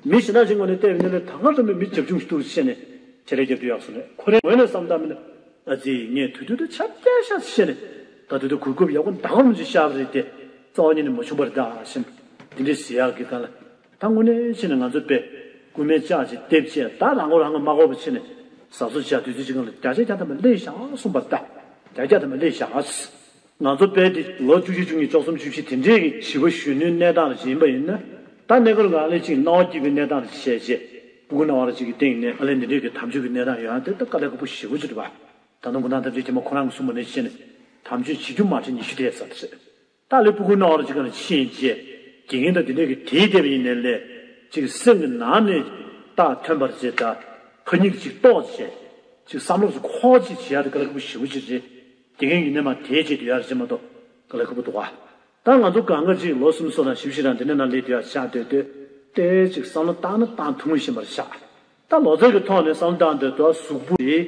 མི་གཞན་དག་ཅིག་ངོས་ནས་བལྟས་པ་ཡིན་ན་ལས། ད་ག་རང་མི་མི་རྒྱབ་ཆུང་ཞིག་འདུག་བཤད་ནས་ཆེད་ལས་རྒྱབ་རྒྱུ་ཡག་སོང་ནས། ཁོ་རའི་ངོས་ནས་བསམ་སྟངས་མིན་ན། ཨ་ཙི། ངས་དུས་དུས་དུ་ཆ་རྐྱལ་ཤ་བཤད་ནས། ད་དུས་དུ་གོ་སྐབས་ཡག་པོ་འདྲ་བོ་མི་ཅིག་ཤར་བ་རེད་དེ། རྩ་བ་ཉིད་ནས་མ་བྱུང་བ་རེད་ད་བཤད་ནས། འདི་འདྲས་ཟེར་ཡག་གི་སྒང་ལ། ད་དངོས་གནས་བྱས་ནས་ང་ཚོ་པས་སྐུད་མེད་ལྕགས་ཀྱི་ལྡེབས་བྱས། ད་རང་མགོ་རང་གིས་མ་འགོག་པ་བྱས་ནས་ཟ་སོ་བྱས། དུས་ཚོད་ཅིག་སྒང་ལ་བརྒྱ་ཆ་བརྒྱ་ཐམ་པ་སླེབས་བཞག་གསུངས་པ་རེད་ད། བརྒྱ་ཆ་བརྒྱ་ཐམ་པ་སླེབས་བཞག་ང་ཚོ་དཔལ་འདི་ལོ་བཅུ་བཞི་བཅུ་གཉིས་བཅུ་གསུམ་བཅུ་བཞི་དེ་འདྲའི་གི་བྱིས་པ་གཞོན་ནུའི་གནས་སྟངས་ལ་བྱིན་པ་ཡིན་ན། ད་གནས་སྐབས་ལ་ཨ་ལེ་གཅིག་སྣང་བ་སྐྱིད་པོའི་གནས་སྟངས་ལ་བྱས་རྗེས། སྤུ་གུ་སྣང་བ་ར་གཅིག་གི་སྟེང་ནས་ཨ་ལེ་འདི་འདྲའི་གི་དམ་ཆོས་ཀྱི་གནས་སྟངས་ཡོང་ཡ་དེ་ད་དཀའ་ལས་ཁག་པོ་ཞེ་པོ་ཅིག་རེད་པ། ད་ནང་འགོ་ནང་ཐམས་ཅད་ཀྱིས་མ་ཁོ་རང་གིས་གསུངས་པ་ནང་བཞིན་ནས་དམ་ཆོས་བྱེད་རྒྱུ་མ་བྱས་ཉི་ཤུ་དེ་ཟ་དེ་རེད། ད་ཨ་ལེ་སྤུ་གུ་སྣང་བ་ར་གཅིག་ལ་ཕྱིན་རྗེས། དགེ་རྒན་དང་འདི་འདྲའི་གི་དེའི་བསྡད་པ་ཡིན་ནའི་ལས། གཅིག་སེམས་ཀྱི་ནང་ནས་རྟགས་ཐོན་པར་བྱས། ད་ཕ་གཉིས་ཀྱིས་གཅིག་རྟོགས་བྱས། གཅིག་བསམ་བློ་ཞིག་འཁོར་ཅིག་བྱེད་ཡ་དེ་དཀའ་ལས་ཁག་པོ་ཞེ་པོ་ཅིག་རེད། དགེ་རྒན་ཡིན་ནའི་མ་དེའི་རྗེས་དུ་ཡར་བྱེད་མ་གཏོགས་དཀའ་ལས་ཁག་པོ་འདུག་ག་ད་ང་ཚོ་གང་ག་ཅིག་ལོ་སུམ་ཅུ་སོ་དང་བཞི་བཅུ་ཞེ་གྲངས་འདི་འདྲའི་ནང་སླེབས་དུས་ཡ་ཆགས་སྡོད་དུས། ཏོག་ཙམ་བསམ་བློ་བཏང་ན་བཏང་ཐུབ་ངེས་བཞིན་པར་ཆགས། ད་ལོ་ཚད་ཀྱི་ཐོག་ནས་བསམ་བློ་བཏང་སྡོད་དུས་གཟུགས་པོ་རེད།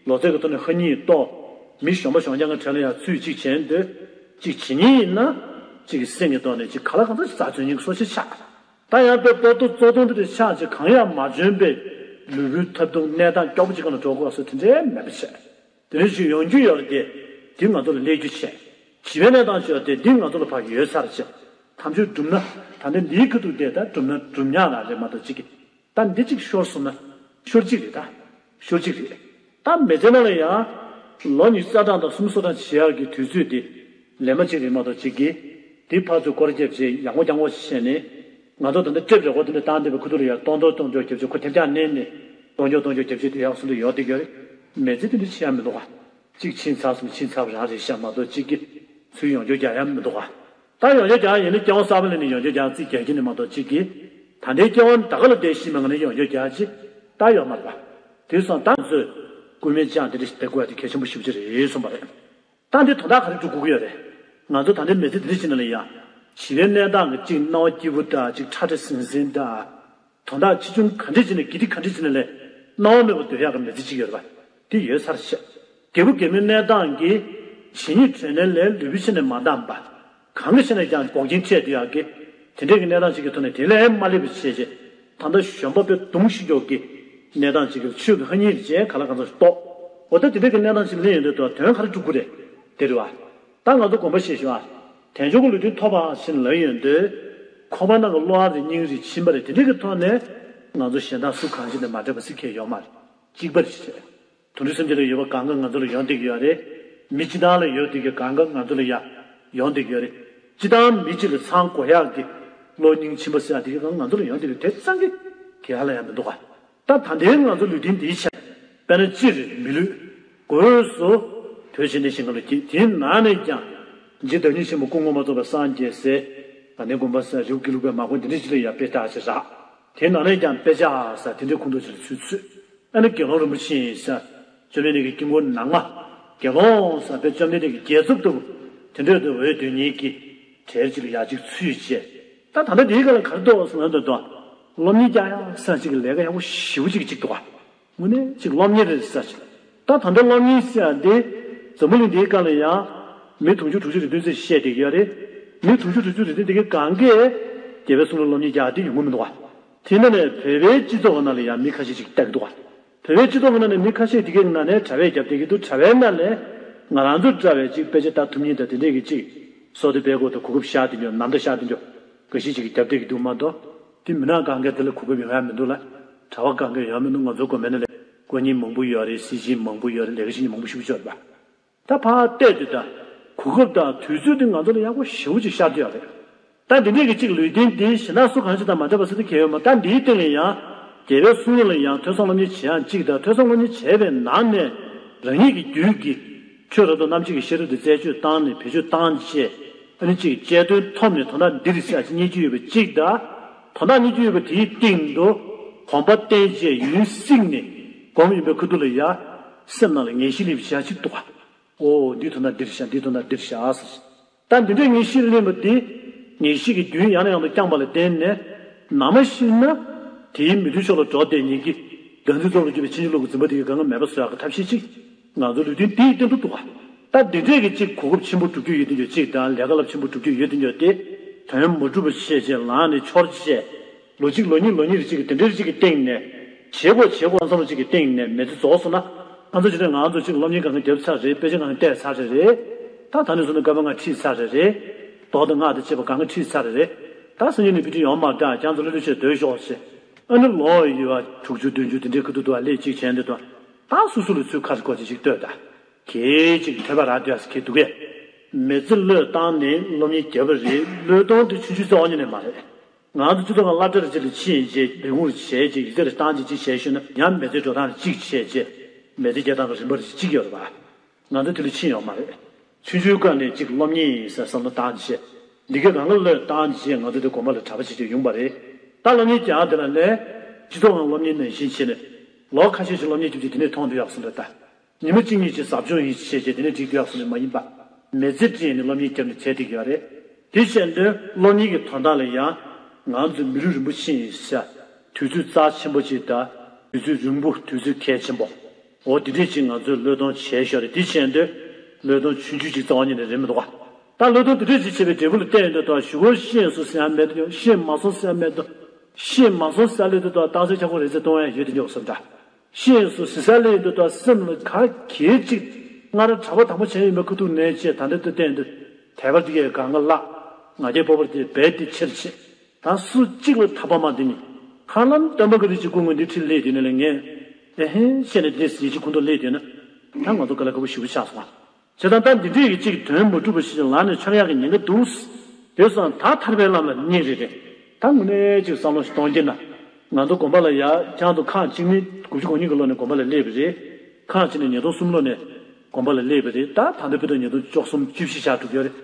ལོ་ཚད་ཀྱི་ཐོག་ནས་ཧ་ཉིད་ཏོག་མི་གཞོན་པ་གཞོན་རྐྱང་གི་གྲས་ལ་ཡ་ཚུད་ཅིག་བྱས་སྡོད། ཅིག་བྱེད་ཉིན་ཡིན་ན། ཅིག་གི་སེམས་ཀྱི་ཐོག་ནས་ཅིག་ག་ལ་གང་འཚམ་ཞིག་ཟ་ཚོད་ཉིན་གྱི་སོ་ཆེ་ཆགས། ད་ཡང་དཔེ་ལྟོ་ལྟོ་ཙོག་ཐུང་དེ་འདྲ་ཆགས་ཅིག་གང་ཡང་མ་འཇོན་པའི་ལུས་པོའི་ཐབས་སྡུག་གནས་སྟངས་སྐྱོ་པོ་ཅིག་སྒང་ལ་འགྲོ་དགོས་པ་སོགས་དེ་འདྲའི་མེད་པ་བྱས། དེ་ནས་ཅིག་ཡོང་རྒྱུ་ཡོད་རེད་དེ། དེ་ང་ཚོ་ལ་སླེབས་རྒྱུ་བྱས། བྱིས་པའི་གནས་སྟངས་ཤིག་ཡོད་དེ། འདི་ང་ཚོ་ལ་ཕར་ཡོད་ཚར་བྱས། དམ་ཆོས་སྒྲུབ་ན། ད་ལྟ་འདིའི་ཁ་ཐུག་དེ་ད་སྒྲུབ་ན་སྒྲུབ་ཉག་ལ་རེད་མ་གཏོགས་ཅིག་གི། ད་འདི་ཅིག་ཤོར་སོང་ན་ཤོར་གཅིག་རེད་ད། ཤོར་གཅིག་རེད། ད་མི་ཚེ་ནང་ལ་ཡང་ལོ་ཉི་ཤུ་རྩ་གྲངས་དང་སུམ་ཅུ་སོ་གྲངས་བྱེད་ཡག་གི་དུས་ཚོད་དེ་ལས་མ་གཅིག་རེད་མ་གཏོགས་གཅིག་གི། འདི་ཕར་ཚུར་སྐོར་རྒྱབ་བྱས་ཡག་མོ་རྐྱང་པོ་བྱས་ནས། ང་ཚོ་ད་ལྟ་ཊེབ་རེ་ཀོར་དེ་འདྲ་བཏང་བསྡད་པའི་ཁུ་ཐུག་ལ་ཡར་སྟོང་སྟོང་སྟོང་སྐྱོར་རྒྱབ་བྱས། ཁོ་ཐེབས་ཆག་མནན་ནས་སྟོང་སྐྱོར་སྟོང་སྐྱོར་རྒྱབ་བྱས་དེ་ཡག་སོང་དུ་ཡོད་བསྡད་ཀྱི་ཡོད་རེད། མི་ཚེ་དེ་འདྲ་བྱེད་ཡག་མི་འདུག་ག་གཅིག་ཕྱིན་ཚར་སོང་ན་ཕྱིན་ཚར་བ་རང་རེད་ཤག་མ་གཏོགས་གཅིག་གི་ཚུར་ཡོང་རྒྱུ་རྒྱག་ཡག་མི་འདུག་ག་ད་ཡོང་རྒྱུ་རྒྱག་ཡིན་ན་སྐྱེ་བ་གསར་པ་ལེན་ནས་ཡོང་རྒྱུ་རྒྱག་རྩིས་རྒྱག་གི་ནི་མ་གཏོགས་གཅིག་གིས། ད་ལྟའི་སྐྱེ་བ་ད་ག་ལ་བསྡད་ཤི་མེད་ང་ནས་ཡོང་རྒྱུ་རྒྱག་ཅིག་ད་ཡོད་མ་རེད་པ། དེ་སོང་ད་ང་ཚོས་སྐུད་མེད་ལྕགས་འདི་འདྲ་ཞིག་བསྡད་དགོས་ཡ་དེ་གལ་ཆེན་པོ་ཞེ་པོ་ཅིག་རེད་གསུངས་པ་རེད། ད་འདི་དོན་དག་ག་རེ་སྒྲུབ་དགོས་ཀྱི་ཡོད་རེད། ང་ཚོ་ད་ལྟའི་མི་ཚེ་འདི་འདྲ་ཞིག་ནང་ལ་ཡ། བྱིས་པའི་གནས་སྟངས་ཀྱི་གཅིག་སྣང་བ་སྐྱིད་པོ་དང་གཅིག་ཁྲ་ཁྲ་ཟིང་ཟིང་དང་། དོན་དག་ཆེ་ཆུང་ག་འདྲ་ཅིག་ནས་དགེ་སྡིག་ག་འདྲ་ཅིག་ནས་ལས་སྣང་བ་མེད་པར་སྡོད་ཡག་གི་མི་ཚེ་གཅིག་ཡོད་རེད་པ། དེ་ཡོད་ཚར་ཤག་རྒད་པོ་རྒད་མོའི་གནས་སྟངས་ཀྱིས་བྱས་ཉེས་དྲན་ནས་ལས་ལུས་པོ་ཕྱི་ནས་མ་འདང་པ། གང་གི་ཕྱི་ནས་ཀྱང་འགོག་རྐྱེན་འཕྲད་སྡོད་ཡག་གི། དེ་འདྲས་ཀྱི་གནས་སྟངས་ཤིག་གི་ཐོག་ནས་དེ་ལས་མ་སླེབས་པ་བྱས་རྗེས། ད་ལྟ་གཞོན་པ་དཔེ་གདུང་ཤིག་མགྱོགས་ཀྱི་གནས་སྟངས་ཤིག་གི་ཆོས་ཀྱི་ཧ་ཉིན་རེ་བྱས་ག་ལ་གང་འཚམ་ཞིག་རྟོགས། འོ་ད་དེ་འདྲས་ཀྱི་གནས་སྟངས་ཤིག་སླེབས་ཡོང་དུས་དོན་ག་རེ་སྒྲུབ་དགོས་རེད། དེ་རེད་བ། ད་ང་ཚོ་དགོངས་པ་བཞེས་ཤོག་ཨ། དལ་འབྱོར་གྱི་ལུས་རྟེན་ཐོབ་པ་ཞིག་ལ་ཡོང་དུས། ཁོག་པ་ནང་གི་གློ་བ་རེ་སྙིང་རེ་མཆིན་པ་རེ་དེ་འདྲས་ཀྱི་ཐོག་ནས་ང་ཚོ་གཞན་དག་སུ་གང་ཞིག་དང་མ་འདྲ་བ་ཞིག་གང་ཡང་ཡོད་མ་རེད། གཅིག་པ་རེད་ཤག་དུད་འགྲོ་སེམས་ཅན་ལ་ཡོད་པ་གང་ག་ང་ཚོ་ལ་ཡོང་བསྡད་ཀྱི་ཡོད་རེད། མི་སྤྱིར་བཏང་ལ་ཡོད་བསྡད་ཀྱི་གང་ག་ང་ཚོ་ལ་ཡ་ཡོང་བསྡད་ཀྱི་ཡོད་རེད། སྤྱིར་བཏང་མི་གཅིག་ལ་ཚང་དགོས་ཡག་གི་གློ་སྙིང་མཆིན་པ་ཟེར་ཡག་དེ་ག་ང་ཚོ་ལ་ཡོང་བསྡད་ཀྱི་དེ་ཙང་གི་ག་ལ་ཡང་མི་འདུག་ག་ད་ད་ལྟའི་ང་ཚོ་ལུས་རྟེན་འདིའི་ཆ་དཔེར་ན་སྤྱིར་མི་ལུས་སྒོས་སུ་བོད་ཇི་སྙེད་ཞིང་ཁམས་ལ་སྐྱེས། དེའི་ནང་ནས་ཀྱང་རྗེ་བདག་ཉིད་ཆེན་པོ་སྐུ་ངོ་མ་རྫོགས་པར་སངས་རྒྱས་སའི་དགའ་ལྡན་དགོན་པ་ཟེར་རི་བོ་དགེ་ལུགས་པའི་མ་དགོན་འདི་འདྲ་ཞིག་ལ་ཡང་དཔེ་བལྟ་ཞིག་རག་དེའི་ནང་ནས་ཀྱང་དཔེ་ཆ་ཟེར་དེ་འདྲའི་ཁོངས་གཏོགས་ཅིག་ལ་ཚུར་ཚུད། ཨ་ནི་དགེ་སློང་རིན་པོ་ཆེ་ཡིན་ཟེར། བཅོམ་ལྡན་འདས་ཀྱི་དཀྱིལ་འཁོར་ནང་མ། དགེ་སློང་ཟེར་བའི་བཅོམ་ལྡན་འདས་ཀྱི་རྒྱལ་ཚབ་ཏུ་དེ་འདྲ་དུ་འོས་སྡུད་མཁན་གྱི་གྲས་ཅིག་ལ་ཡ་གཅིག་ཚུད་བྱས། ད་ད་ལྟ་འདིའི་སྒང་ལ་ག་རེ་འདུག་ཟེར་ན། འདི་འདུག་སློབ་གཉེར་རྒྱག་ཡག་ཟེར་ཅིག་གི་ལས་ཀ་ཡག་པོ་ཞེ་པོ་ཅིག་ཅིག་འདུག་ག་དངོས་གནས་ཅིག་སློབ་གཉེར་རེད་ཟེར་ཅིག་ད་ད་ལྟ་སློབ་གཉེར་ཟེར་ཡག་འདི་འཛམ་བུ་གླིང་འདིའི་སྒང་ལ་ཡང་མི་དུང་ཕྱུར་དྲུག་ཅུ་རེ་བདུན་ཙམ་བཤད་བསྡད་ཀྱི་ཡོད་རེད། མི་དུང་ཕྱུར་དྲུག་ཅུ་རེ་བདུན་འདི་གའི་གང་གས་རྒྱལ་བའི་གསུང་ལ་སློབ་གཉེར་རྒྱག་ཡག་འདི་ཡོང་གི་མི་འདུག་ག་དེ་ནང་ནས་བོད་པའི་སྤྱི་ཚོགས་ཀྱི་ནང་ལ་ཡང་མི་ཁ་ཤས་ཅིག་ལྟ་གི་འདུག་ག་བོད་པའི་སྤྱི་ཚོགས་ཀྱི་ནང་ནས་མི་ཁ་ཤས་དེ་གའི་ནང་ནས་གྲྭ་པས་རྒྱབ་བསྡད་ཀྱི་འདུག་གྲྭ་པའི་ནང་ནས་ང་རང་ཚོ་འདྲ་བའི་ཅིག་དཔེ་ཆ་ལྟ་ཐུབ་མཁན་དང་དེ་འདྲས་ཀྱི་ཅིག་བསོད་བདེ་དཔལ་སྐོར་དང་གོ་སྐབས་བཞག་བསྡད་རྒྱུ། ནམ་ཟླ་བཞག་བསྡད་རྒྱུ། འགའ་ཤས་ཅིག་གིས་རྒྱབ་བསྡད་ཀྱི་འདུག་མ་གཏོགས། དེ་མི་ནག་གང་གས་དེ་ལ་གོ་སྐབས་ཡོང་ཡ་མི་འདུག་ལ། གྲྭ་པ་གང་གས་ཡོང་མི་འདུག་ང་ཚོ་དགོན་པའི་ནང་ལ་དཀོན་གཉེར་མང་པོ་ཡོད་རེད། སྲིད་སྦྱིན་མང་པོ་ཡོད་རེད། ལས་ཀ་བྱེད་མཁན་མང་པོ་ཞེ་པོ་ཅིག་ཡོད་རེད་པ། ད་ཕར་བལྟས་དུས་ད་གོ་སྐབས་དང་དུས་ཚོད་དེ་ང་ཚོ་ལ་ཡག་པོ་ཞེ་པོ་ཅིག་ཤར་བསྡད་ཡོད་རེད། ད་འདི་འདྲས་ཀྱི་གཅིག་ལུས་རྟེན་འདི་གཞན་དག་སུ་གང་ཞིག་དང་མ་འདྲ་བ་ཟེར་དུས་གལ་ཡོད་མ། ད་འདིའི་སྟེང་ལ་ཡང་རྒྱལ་བའི་གསུང་ལ་ཡང་ཐོས་བསམ་སློབ་གཉེར་བྱེད་ཡག་གཅིག་དང་། ཐོས་བསམ་སློབ་གཉེར་བྱས་པའི་ནང་ནས་རང་ཉིད་ཀྱི་རྒྱུད་ཀྱི་ཆོས་རབ་དང་རྣམ་འབྱེད་ཀྱི་ཤེས་རབ་དེ་རྩད་གཅོད་བཏང་ནས་བེད་སྤྱོད་བཏང་བྱས། ཨ་ནི་གཅིག་དཔྱད་དོན་ཐོབ་ནས་དོན་དག་འདི་རེད་ཟེར་ཡག་ཅིག་རྙེད་རྒྱུ་ཡོད་པ་གཅིག་དང་། དོན་དག་རྙེད་རྒྱུ་ཡོད་པ་དེའི་སྟེང་དུ་གོམ་པ་བསྟན་བྱས་ཡུན་བསྲིངས་ནས་སྒོམ་ཡོང་པའི་ཁ་ཐུག་ལ་ཡ་སེམས་ནང་ལ་ངེས་ཤེས་སླེབས་པ་ཞིག་འདུག་ག་ཨོ། འདི་དོན་དག་འདིར་བཞག་འདི་དོན་དག་འདིར་བཞག་ཟེར། ད་འདི་འདྲའི་ངེས་ཤེས་སླེབས་པ་འདི་ངེས་ཤེས་ཀྱི་རྒྱུན་ཡང་ནས་ཡང་དུ་བསྐྱངས་པ་ལ་བརྟེན་ནས། ནམ་ཞིག་ན་དེའི་མི་མཐུན་ཕྱོགས་ལ་འགྲོ་བསྡད་མཁན་གྱི་བདག་འཛིན་རྫོགས་པར་གྱུར་པའི་ཕྱིན་ཅི་ལོག་གི་འཛིན་པ་དེ་གའི་སྒང་ག་མེད་པ་བཟོ་ཡག་གི་ཐབས་ཤེས་གཅིག་ང་ཚོ་ལུས་རྟེན་དེའི་སྟེང་དུ་འདུག་ག་ད་འདི་འདྲས་ཀྱི་གཅིག་གོ་སྐབས་ཆེན་པོ་སྒྲུབ་རྒྱུ་ཡོད་དེ་འདྲ་གཅིག་དང་ལས་ཀ་རླབས་ཆེན་པོ་སྒྲུབ་རྒྱུ་ཡོད་དེ་འདྲ་དེ་དོན་མ་གྲུབ་པ་བཤད་བྱས་ལངས་ནས་འཆོར་བྱས། ལོ་གཅིག་ལོ་གཉིས་ལོ་གཉིས་རེ་གཅིག་གི་དེ་འདྲས་རེ་གཅིག་གི་སྟེང་ནས་བྱེད་དགོས་བྱེད་དགོས་བསམ་བློ་གཅིག་གི་སྟེང་ནས་མི་ཚེ་རྫོགས་སོང་ན། ང་ཚོ་ཇི་འདྲས་ང་ཚོ་གཅིག་སློབ་གཉེར་གང་ག་བརྒྱབ་ཚར་རེད། དཔེ་ཆ་གང་ག་བལྟས་ཚར་རེད། ད་ད་ནས་བཟུང་ནས་བཀའ་པོད་ལྔ་ཁྲིད་ཚར་རེད། མདོ་དང་སྔགས་དང་བཅས་པ་གང་ག་ཁྲིད་ཚར་རེད། ད་སང་ཉིན་ནས་དཔེ་ཁྲིད་ཡོང་མ་འདྲ་ཁྱེད་ཚོ་ལྷོད་ལྷོད་བྱས་སྡོད་ཤོག་ཟེར། ཨ་ནི་ལོ་ཡི་བ་དྲུག་ཅུ་བདུན་ཅུ་དེ་འདྲའི་ཁ་ཐུག་ཏུ་བ་ལས་གཅིག་བྱས་འདི་དང་། ད་སོ་སོ་ལ་ཚུར་ཁ་ཞིག་གོ་ཅིག་ཅིག་ལྟོས་ད། གལ་ཅིག་ཐོས་པ་རག་འདོད་ས་ཁེལ་འདུག་གས། མི་ཚེ་བློས་བཏང་ནས་སློབ་གཉེར་བརྒྱབ་པ་རེད། བློས་གཏོང་དེ་ཆུང་ཆུང་ཚེ་དབང་ཉིད་ནས་མ་རེད། ང་ཚོ་སྤྱི་ཚོགས་ཁང་སློབ་གྲྭ་རེ་གཅིག་ལ་ཕྱིན་རྗེས་ལས་ཁུངས་རེ་བྱས་རྗེས་ཡིག་ཚད་རེ་བཏང་རྗེས་གཅིག་བྱས་ཞུས་ན་ཡང་མི་ཚེ་འགྲོ་སྟངས་རེ་གཅིག་བྱས་རྗེས་མི་ཚེ་སྐྱེལ་སྟངས་ཀྱི་རིམ་པ་རེ་གཅིག་ཡོད་རེད་པ། ང་ཚོ་དེ་ལ་ཕྱིན་ཡོད་མ་རེད། ཆུང་ཆུང་སྒང་ནས་གཅིག་སློབ་གཉེར་ཡིན་ཟེར་བསམ་བློ་བཏང་རྗེས། འདི་གའི་རང་ལ་བློས་བཏང་རྗེས་ང་ཚོ་དེ་དགོན་པ་ལ་གྲྭ་པ་བྱེད་ཀྱི་ཡོང་པ་རེད། ད་སློབ་གཉེར་རྒྱག་དེ་ལ་ནས་སྤྱི་ཚོགས་ནང་སློབ་གཉེར་ནང་བཞིན་བྱས་ནས་ལོ་ཁ་ཤས་ཤིག་སློབ་གཉེར་རྒྱབ་རྗེས་དེ་ནས་མཐོང་འདོད་ཡག་སོང་རེད་ད། ཉི་མ་གཅིག་གཉིས་ཀྱི་ཟབ་སྦྱོང་ཡིན་བྱས་རྗེས་དེ་ནས་འགྲིག་འདོད་ཡག་སོང་རེད་མ་ཡིན་པ། མི་ཚེ་སྤྲད་ནས་སློབ་གཉེར་རྒྱབ་ནས་བྱས་བསྡད་ཀྱི་ཡོད་རེད། དེ་བྱས་དུས་སློབ་གཉེར་གྱི་དོན་དག་ལ་ཡང་ང་ཚོ་མི་ལུས་རིན་པོ་ཆེ་ཡིན་ཟེར། དུས་ཚོད་རྩ་ཆེན་པོ་ཅིག་དང་དུས་ཚོད་རིང་པོ་དུས་ཚོད་གལ་ཆེན་པོ། འོ་དེ་འདྲས་ཅིག་ང་ཚོས་བློས་གཏོང་བྱས་ཤོག་རེད། དེ་བྱས་དུས་བློས་གཏོང་ཆུང་ཆུང་ཅིག་རྩ་བ་ཉིད་ནས་རེད་མི་འདུག་ག་ད་བློས་གཏོང་དེ་འདྲས་ཅིག་བྱས་པའི་འབྲས་བུ་ལ་བལྟས་ཡོང་དུས་ད་ཞུ་སྒོར་ཤེས་སུ་ཟིན་ཡ་མེད་དུ་ཤེས་མ་སོང་ཟེར་ཡ་མེད་དུ། ཤེས་མ་སོང་ཟེར་ཡ་སླེབས་དུས་ད་རྟགས་གསལ་ཁྱབ་ཁོངས་རེ་ཚེ་གཏོང་ཡ་ཡོད་དུ་འཇོག་སོང་འདྲ། ཤེས་སུ་ཟིན་ས་སླེབས་ཡོང་དུས་ད་སེམས་ལ་ག་གེ་ཅིག་སྔར་གྲྭ་པ་དང་པོ་བྱས་ཡོད་མེད་ཁུ་ཐུག་ནས་བྱས་ད་ལྟ་དུ་བལྟས་ཡོང་དུས་དད་པ་འདི་གས་གང་ག་བརླག་ང་རྒྱལ་སྤོབས་པ་དེ་རྦད་དེ་ཆེར་ཕྱིན། ད་སུ་གཅིག་ལ་ཐར་པ་མ་འདི་ནི། ཧ་ལམ་སྟོན་པ་གི་རིགས་ཀྱི་སྐུ་དངོས་འདི་ཁྲིད་སླེབས་དུས་ནས་ལས་ངས། ཨེ་ཧེ་བཤད་ནས་འདི་ཡིད་ཀྱི་ཁུང་དུ་སླེབས་དུས་ན། ད་ང་ཚོ་དཀའ་ལས་ཁག་པོ་ཞེ་པོ་ཆགས་སོང་བ། བྱས་ཙང་ད་འདི་འདྲས་ཀྱི་གཅིག་དོན་མ་གྲུབ་པ་ཞིག་ལ་ནས་འཆོར་ཡག་གི་ཉེན་ཁ་འདུག་དེ་སོང་ད་ཐར་པའི་ལམ་ལ་སྙེག་རེ་རེད། ད་དངོས་གནས་ཅིག་བསམ་བློ་ཞིག་གཏོང་གྱིན་ན། ང་ཚོ་དགོན་པ་ལ་ཡ་ཁྱང་དུ་ཁག་གཅིག་ནི་དགུ་བཅུ་གོ་གཉིས་ཀྱི་ལོ་ནས་དགོན་པ་ལ་སླེབས་པ་རེད། ཁག་གཅིག་ནས་ཉིས་སྟོང་གསུམ་ལོ་ནས་དགོན་པ་ལ་སླེབས་པ་རེད། ད་ད་ལྟ་བར་དུ་ཉིས་སྟོང་བཅུ་གསུམ་བཅུ་བཞི་ཆགས་འགྲོ་གི་ཡོད་རེད།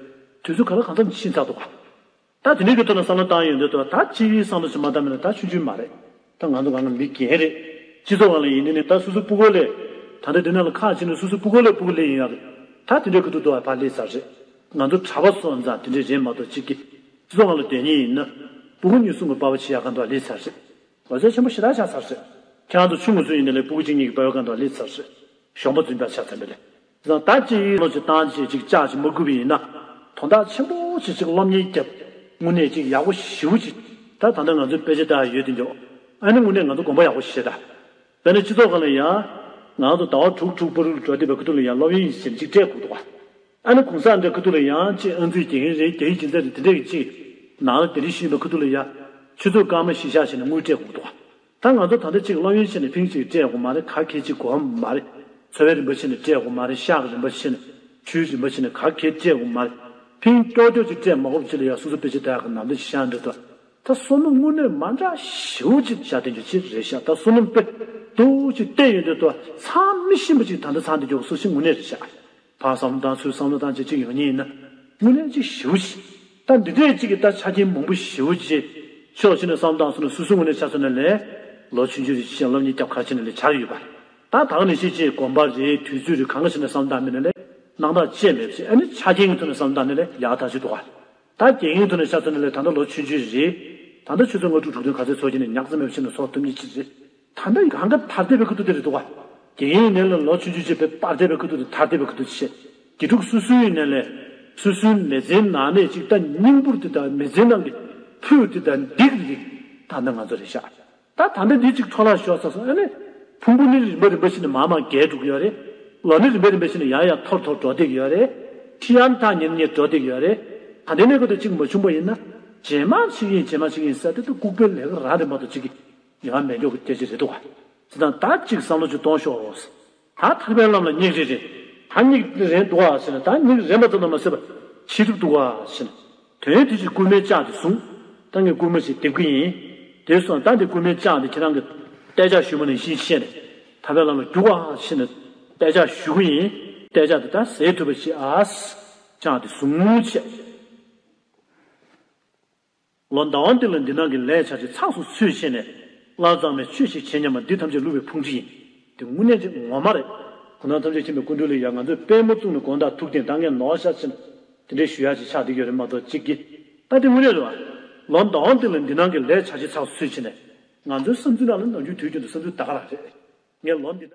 དུས་ཚོད་ག་ལ་གང་འཚམ་ཕྱིན་ཚར་འདུག་ག་ད་དེ་འདྲའི་གི་ཐོག་ནས་བསམ་བློ་བཏང་ཡོང་དུས་ད་ཅིག་བསམ་བློ་ཞིག་མ་བཏང་མེད་ན་ད་ཆུང་ཆུང་མ་རེད། ད་ང་ཚོ་གང་ག་མི་རྒན་རེད། སྤྱི་ཚོགས་ནང་ལ་ཡིན་དུས་ནས་ད་སོ་སོ་སྤུ་གུ་ལས། ད་ལྟ་འདི་ནང་ལ་ཁག་ཅིག་ནས་སོ་སོ་སྤུ་གུ་ལས་སྤུ་གུ་ལས་ཡིན་ཡག་རེད། ད་དེ་འདྲའི་གི་ཐུག་ཐུག་བ་ཕར་སླེབས་ཚར་རེད། ང་ཚོ་གྲྭ་པ་སོང་ཙང་དེ་འདྲའི་རེད་མ་གཏོགས་གཅིག་གི། སྤྱི་ཚོགས་ནང་ལ་སྡོད་མཁན་ཡིན་ན། སྤུ་གུ་གཉིས་གསུམ་གི་པ་ཕ་བྱེད་ཡག་གང་དུ་བ་སླེབས་ཚར་རེད། ལོ་ཚད་ཆེན་པོ་ཞེ་དྲག་ཆགས་ཚར་རེད། ཁྱེད་རང་ཚོ་ཆུང་ངུ་ཚོ་ཡིན་ན་ལས་སྤུ་གུ་གཅིག་གཉིས་ཀྱི་པ་ཕ་གང་དུ་བ་སླེབས་ཚར་རེད། གཞོན་པ་རྫུན་པ་ཆགས་ཚར་འདི་ལས། བཟང་ད་ཅིག་ཡིན་ལོ་ཅིག་བཏང་ཅིག་ཅིག་ལྕགས་ཅིག་མ་བསྐུལ་བ་ཡིན་ན། དོན་དག་ཆེན་པོ་ཅིག་ཅིག་སློབ་གཉེར་རྒྱབ། དངོས་གནས་ཅིག་ཡག་པོ་ཞེ་པོ་ཅིག་ད་ད་ལྟ་ང་ཚོའི་དཔེ་ཆ་ལྟ་ཡ་ཡོད་དེ་འཇོག་ཨ་ནི་དངོས་གནས་ང་ཚོ་དགོངས་པ་ཡག་པོ་བཞེས་ད། དཔེར་ན་སྤྱི་ཚོགས་སྒང་ལ་ཡང་། ང་ཚོ་ཟླ་བ་དྲུག་དྲུག་བར་དུ་འགྲོ་བསྡད་པའི་ཁ་ཐུག་ལ་ཡང་སློབ་ཡོན་ཞིག་ཅིག་སྤྲད་དགོས་འདུག་བ། ཨ་ནི་གུང་སེང་འདྲ་ཁ་ཐུག་ལ་ཡང་ཅིག་ཨང་རྩིས་རྒྱག་མཁན་རེད། རྒྱག་ཡིག་སྦྱིན་སྲེག་རེད། དེ་འདྲ་གི་ཅིག་ནང་ལ་དེ་འདྲ་ཞུས་པའི་ཁ་ཐུག་ལ་ཡང་། ཆུ་ཚོད་སྐར་མ་བཞི་ཤར་ཕྱིན་ནས་དངུལ་སྤྲད་དགོས་འདུག་བ། ད་ང་ཚོ་ད་ལྟ་ཅིག་སློབ་ཡོན་ཕྱིན་ནས་ཕིང་ཅིག་སྤྲད་དགོས་མ་རེད། ག་གེ་ཅིག་གོ་བ་མ་རེད། འཚོ་བའི་རིན་པ་ཕྱིན་ནས་སྤྲད་དགོས་མ་རེད། ཤག་གི་རིན་པ་ཕྱིན་ནས་ཆུའི་རིན་པ་ཕྱིན་ནས་ག་གེ་སྤྲད་དགོས་མ་རེད། ཕིང་ཀྱོག་ཀྱོག་ཅིག་སྤྲད་མ་དགོས་ཅིག་ལ་ཡང་སོ་སོ་དཔེ་ཆ་ལྟ་ཡག་གི་ནང་དོན་ཞིག་ཤར་འདུག་ད་ད་བསོད་ནམས་དངོས་གནས་མ་འདྲ་ཞེ་པོ་ཅིག་བཞག་བསྡད་རྒྱུ་ཅིག་རེད་ཤག་ད་བསོད་ནམས་དཔེ་སྡུག་ཅིག་བལྟས་ཡོང་དུས་ད་ཚང་མི་ཤེས་པ་ཅིག་ད་ལྟ་ཚང་བསྡད་རྒྱུ་སོ་སོའི་དངོས་གནས་རེད་ཤག་ཕར་བསམ་བློ་བཏང་ཚུར་བསམ་བློ་བཏང་བྱས་ཅིག་ཡོང་མཁན་ཡིན་ན། དངོས་གནས་ཅིག་ཞེ་པོ་ཅིག་ད་འདི་འདྲས་ཅིག་གི་ད་ཆ་རྐྱེན་མང་པོ་ཞེ་པོ་ཅིག་ཕྱོགས་གཅིག་ནས་བསམ་བློ་བཏང་སོང་ན་སོ་སོའི་ངོས་ནས་ཆ་མཚོན་ན་ལས། ལོ་ཆུང་ཆུང་རེ་ཅིག་སློབ་གཉེར་རྒྱབ་ཁ་ཕྱིན་ནས་ལས་ཆགས་ཡོད་པ། ད་ད་ག་ནས་ཤེས་ཅིག་དགོན་པ་རེད། དུས་ཚོད་རེད། གང་ག་ཕྱིན་ནས་བསམ་བློ་བཏང་མིན་ན་ལས། སྣང་དག་ཅིག་མེད་པ་ཅིག་ཨ་ནི་ཆ་རྐྱེན་གྱི་ཐོག་ནས་བསམ་བློ་བཏང་ན་ལས་ཡག་ཐག་ཆོད་འདུག་ག་ད་རྒན་ཡོལ་ཐོག་ནས་ཆ་མཚོན་ན་ལས་ད་ལྟ་ལོ་ཆུང་ཆུང་རེད། ད་ལྟ་ཆུ་ཚོད་ལྔ་དྲུག་དྲུག་བདུན་ག་ཚོད་འཚོ་གི་ནས་ཉག་ཙམ་མེད་པ་ཕྱིན་ནས་འཚོ་ཐུབ་མཁན་ཅིག་རེད། ད་ལྟ་གང་ག་དར་བསྡད་པའི་ཁ་ཐུག་དེ་རེད་འདུག་ག་རྒན་ཡོལ་ནས་ལ་ལོ་ཆུང་ཆུང་ཅིག་བས་སྤར་བསྡད་པའི་ཁ་ཐུག་དེ་དར་བསྡད་པའི་ཁ་ཐུག་ཅིག་དགེ་ཕྲུག་སོ་སོའི་ནས་ལས། སོ་སོའི་མི་ཚེའི་ནང་ནས་ཅིག་ད་སྙིང་པོ་དེ་དང་མི་ཚེའི་ནང་གི་ཕུད་དེ་དང་སྡིག་རིགས་ད་ལྟ་ང་ཚོ་རེད་ཤག་ད་ད་ལྟ་འདི་ཅིག་འཕྲོ་བརླག་ཤོར་ཚར་སོང་། ཨ་ནི། ཕུང་པོ་ནི་རིམ་པ་རིམ་པ་བཞིན་དུ་མར་མར་རྒས་འགྲོ་གི་ཡོད་རེད། ལོ་ནི་རིམ་པ་རིམ་པ་བཞིན་དུ་ཡང་ཡང་འཐོར་འཐོར་འགྲོ་བསྡད་ཀྱི་ཡོད་རེད། ཁྲི་ཡང་ཐག་ཉེ་ཉེ་འགྲོ་བསྡད་ཀྱི་ཡོད་རེད། ད་ལྟའི་གནས་སྐབས་དང་གཅིག་མ་བྱུང་པ་ཡིན་ན། རྗེས་མ་ཅིག་ཡིན། རྗེས་མ་ཅིག་ཡིན་ཟེར་དེ་ད་ལྐུགས་པའི་ལས་ཀ་རང་རེད་མ་གཏོགས་ཅིག་གི་ཡང་མེད་མགྱོགས་ཀྱི་སྐད་ཆ་རེད་འདུག་ག་ཅི་དང་ད་ཅིག་བསམ་བློ་ཅིག་གཏོང་ཤོག་ད་ཐར་པའི་ལམ་ལ་སྙེག་རེ་རེད། ད་སྙེག་རེ་འདུག་ག་ཟེར་ན། ད་སྙེག་རེ་མ་ཙམ་དུ་མ་ཟད་པ་ཕྱི་རིག་འདུག་ག་ཟེར་ན། དོན་དེ་ཅིག་རྐུན་མའི་ལྕགས་དེ་བཟུང་། ད་ངས་རྐུན་མ་ཞིག་འདེབས་ཀྱི་ཡིན། དེ་སོང་ད་འདི་རྐུན་མའི་ལྕགས་འདི་ཁྱེད་རང་གི་གཏད་ལྕག་ཞུ་མ་ནས་གཞི་བཤད་ནས་ཐར་པའི་ལམ་ལ་རྒྱུག་ག་ཟེར་ནས་གཏད་ལྕག་ཞུ་གི་ཡིན། གཏད་ལྕག་དེ་ད་ཟས་ཐུབ་པ་ཞིག་ཨ། ལྕགས་དེ་བཟུང་བྱས། ལོ་ཟླ་བ་འདི་ལ་འདི་ནང་གི་ལས་བྱ་ཆེ་ཚགས་སུ་ཚུད་བྱས་ནས་བླ་གཙང་མའི་ཆོས་ཤིག་བྱེད་སྙམ་པ་འདི་ཐམས་ཅད་བསླུ་བའི་ཕུང་ཁྲི་ཡིན། འདི་དངོས་གནས་ཅིག་ངོ་མ་རེད། གོ་ན་ཐམས་ཅད་མཁྱེན་པའི་ཀུན་འདུས་ལ་ཡང་ང་ཚོས་དཔེ་མ་བཙུགས་ནས་དགོངས་དག་ཐུགས་བདེན་ད་ངས་ནོར་ཤག་ཕྱིན་དེ་འདྲའི་ཞུ་ཡག་ཅིག་ཆགས་བསྡད་ཡོད་རེད་མ་གཏོགས་གཅིག་གིས། ད་འདི་དངོས་གནས་རེད་བ། ལོ་ཟླ་བ་འདི་ལ་འདི་ནང་གི་ལས་བྱ་ཆེ་ཚགས་སུ་ཚུད་བྱས་ནས་ང་ཚོའི་བསམ་ཚུལ་ནང་ལ་ནམ་རྒྱུན་དུས་རྒྱུན་དུ་བསམ་ཚུལ་ད་ག་རང་རེད། ངས་ལོ་འདི།